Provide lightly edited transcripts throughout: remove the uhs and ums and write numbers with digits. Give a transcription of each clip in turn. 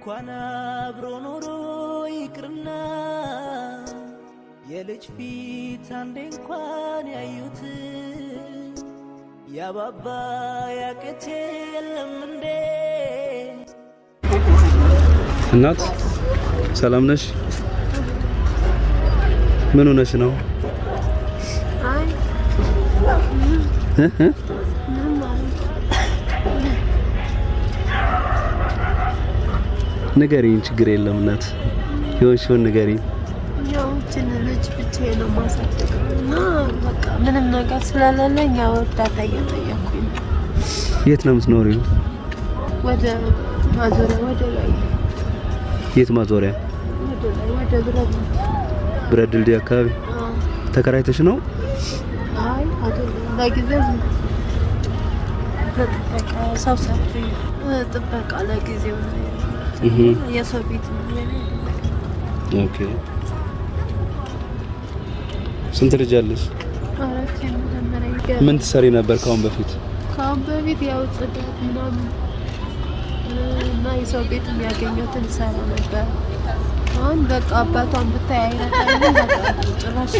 እንኳን አብሮ ኖሮ ይቅርና የልጅ ፊት አንዴ እንኳን ያዩት ያባባ ያቅቴ የለም እንዴ? እናት ሰላም ነሽ? ምን ሆነሽ ነው? አይ። እ እ? ምንም አልሆንኩም። ንገሪኝ፣ ችግር የለም እናት። የሆንሽውን ንገሪኝ። ያው ይህችን ልጅ ብቻዬን ነው የማሳድገው እና በቃ ምንም ነገር ስለሌለኝ ያው እርዳታ እየጠየኩኝ ነው። የት ነው የምትኖሪው? ወደ ማዞሪያ ወደ ላይ። የት ማዞሪያ? ወደ ላይ ወደ ብረት። ብረት ድልድይ አካባቢ? አዎ። ተከራይተሽ ነው? አይ አይደለም፣ ለጊዜው ዝም በጥበቃ ሰው ሰጥቶኝ ጥበቃ ለጊዜው ነው ያለሁት። የሰው ቤት ነው የኔ አይደለም። Okay። ስንት ልጅ አለሽ? አራት። የመጀመሪያ ይገ- ምን ትሰሪ ነበር ከአሁን በፊት? ከአሁን በፊት ያው ጽዳት ምናምን እና የሰው ቤት የሚያገኘትን ሰራ ነበር። አሁን በቃ አባቷን ብታይ አይረዳኝም። በቃ ጭራሽ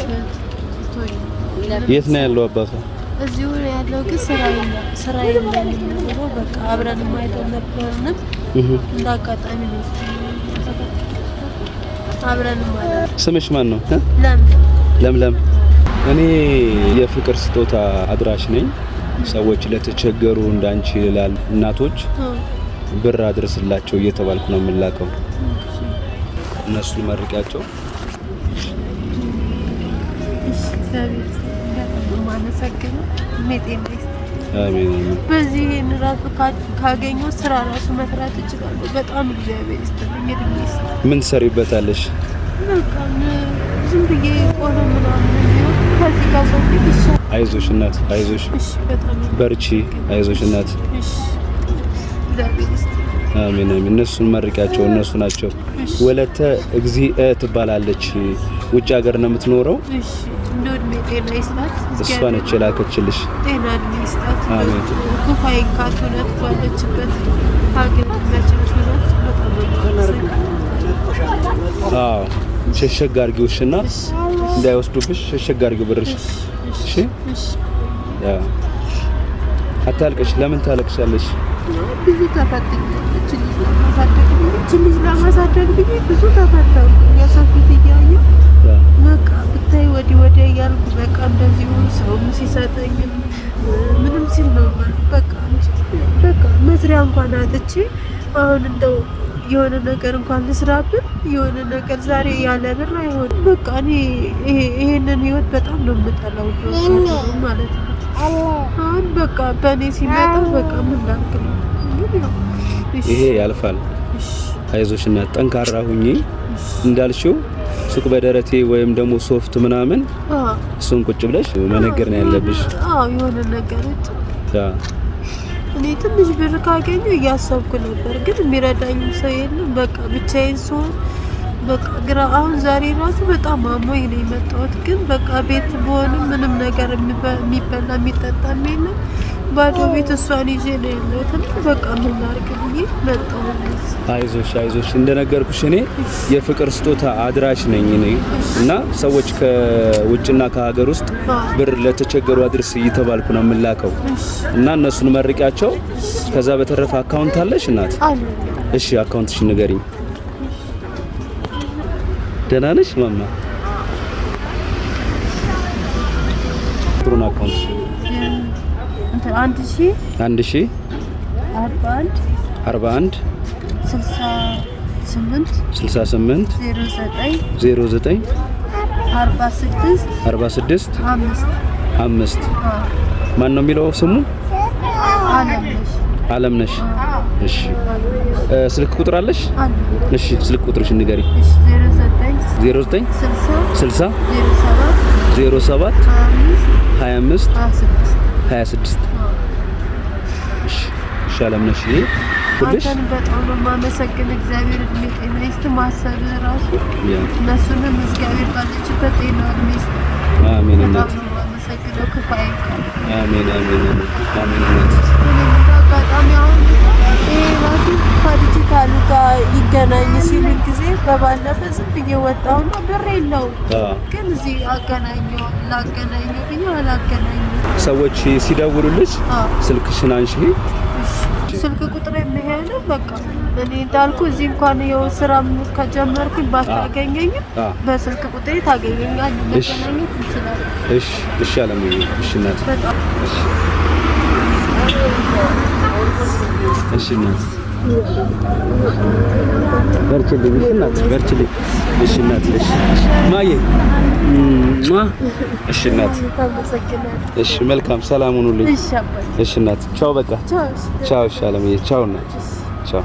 ትቶኝ ነው። የት ነው ያለው አባቷ? እዚሁ ነው ያለው፣ ግን ስራ የለም ስራ የለኝም ብሎ በቃ አብረንም አይደል ነበርንም። እንደ አጋጣሚ ነው እሱ አብረንም አይደል። ስምሽ ማን ነው? እ? ለምን? ለምለም። እኔ የፍቅር ስጦታ አድራሽ ነኝ። ሰዎች ለተቸገሩ እንዳንቺ ላሉ እናቶች ብር አድርስላቸው እየተባልኩ ነው የምላከው። እነሱን መርቂያቸው። እሺ፣ እግዚአብሔር ይስጥልኝ። በጣም ነው የማመሰግነው። እድሜ ጤና ይስጥ። አሜን አሜን። በዚህ ይሄን ራሱ ካገኘው ስራ ራሱ መስራት እችላለሁ። በጣም እግዚአብሔር ይስጥልኝ፣ እድሜ ይስጥ። ምን ትሰሪበታለሽ? በቃ ዝም ብዬ ቆሎ ምናምን ቢሆን ከዚህ ጋር ሰው ፊት ይሻላል። አይዞሽ እናት፣ አይዞሽ፣ እሺ፣ በጣም በርቺ። አይዞሽ እናት። እሺ፣ እግዚአብሔር ይስጥ። አሜን አሜን። እነሱን መርቂያቸው፣ እነሱ ናቸው። እሺ። ወለተ እግዚእ ትባላለች። ውጭ ሀገር ነው የምትኖረው። እሺ፣ እንደው እድሜ ጤና ይስጣት። እሷ ነች የላከችልሽ። ጤና እድሜ ይስጣት። አሜን። ክፉ አይንካት። እውነት ባለችበት ሀገር መቸች እውነት በጣም ነው የማመሰግነው። አዎ፣ ሸሸግ አድርጊውሽና እንዳይወስዱብሽ ሸሸግ አድርጊው ብርሽ። እሺ። እሺ። ያ አታልቅሽ። ለምን ታለቅሻለሽ? ብዙ ተፈትኛለሁ። ይህችን ልጅ ለማሳደግ ብዬ ይህችን ልጅ ለማሳደግ ብዬ ብዙ ተፈተንኩ። የሰው ፊት እያየሁ በቃ ብታይ ወዲህ ወዲያ እያልኩ በቃ እንደዚሁ ሰውም ሲሰጠኝም ምንም ሲል ነው በቃ እንጂ በቃ መስሪያ እንኳን አጥቼ አሁን እንደው የሆነ ነገር እንኳን ልስራብን የሆነ ነገር ዛሬ ያለ ብር አይሆንም። በቃ እኔ ይሄንን ህይወት በጣም ነው የምጠላው ማለት ነው። አሁን በቃ በእኔ ሲመጣ በቃ ምን ላድርግ ነው። ግን ያው እሺ፣ ይሄ ያልፋል። እሺ፣ አይዞሽ እናት፣ ጠንካራ ሁኚ። እንዳልሽው ሱቅ በደረቴ ወይም ደግሞ ሶፍት ምናምን እሱን ቁጭ ብለሽ መነገር ነው ያለብሽ። አዎ የሆነ ነገር ያ እኔ ትንሽ ብር ካገኘሁ እያሰብኩ ነበር፣ ግን የሚረዳኝም ሰው የለም። በቃ ብቻዬን ስሆን በቃ ግራ። አሁን ዛሬ ራሱ በጣም አሞኝ ነው የመጣሁት፣ ግን በቃ ቤት ብሆንም ምንም ነገር የሚበላ የሚጠጣም የለም። ባዶ ቤት እሷን ይዤ ነው ያለሁት እና በቃ ምን ላድርግ ብዬ መጣሁ። አይዞሽ አይዞሽ፣ እንደነገርኩሽ እኔ የፍቅር ስጦታ አድራሽ ነኝ እኔ እና ሰዎች ከውጭና ከሀገር ውስጥ ብር ለተቸገሩ አድርስ እየተባልኩ ነው የምላከው እና እነሱን መርቂያቸው። ከዛ በተረፈ account አለሽ እናት? አለ። እሺ፣ account ሽን ንገሪኝ። ደህና ነሽ ማማ? ጥሩን account። እንትን 1000 1000 41 41 68 68 09 09 46 46 5። 5። ማን ነው የሚለው ስሙ? አለምነሽ። አለምነሽ። እሺ፣ ስልክ ቁጥር አለሽ? አለ። እሺ፣ ስልክ ቁጥርሽን ንገሪኝ። እሺ፣ 09 09 60 60 07 07 25 25 26። 26። እሺ እሺ፣ አለምነሽ ሁልሽ አንተን በጣም ነው የማመሰግን። እግዚአብሔር እድሜ ጤና ይስጥ። ማሰብ ራሱ ያ እነሱንም እግዚአብሔር ባለችበት ጤና እድሜ ይስጥ። አሜን በጣም እናት። ነው የማመሰግነው። ክፉ አይንካህ። አሜን አሜን አሜን አሜን እናት። እኔም እንደ አጋጣሚ አጋጣሚ አሁን ይሄ ራሱ ከዲጂታሉ ጋር ይገናኝ ሲሉ ጊዜ በባለፈ ዝም ብዬ ወጣሁና ብር የለውም ግን እዚህ አገናኘው ላገናኘው ብዬ አላገናኘው። ሰዎች ሲደውሉልሽ ስልክሽን አንሺ። ስልክ ቁጥር የሚሄድ ነው። በቃ እኔ እንዳልኩ እዚህ እንኳን ይኸው ስራ ከጀመርኩኝ ባታገኘኝም በስልክ ቁጥሬ ታገኘኛለህ። መገናኘት እንችላለን። እሺ፣ እሺ አለምዬ። እሺ እናት። በጣም እሺ፣ እሺ እናት፣ በርችልኝ። እሺ እናት፣ በርችልኝ። እሺ እናት። እሺ ማዬ። እሺ እናት። እሺ መልካም ሰላም ሁኑልኝ። እሺ እናት፣ ቻው። በቃ ቻው። እሺ አለምዬ፣ ቻው እናት፣ ቻው።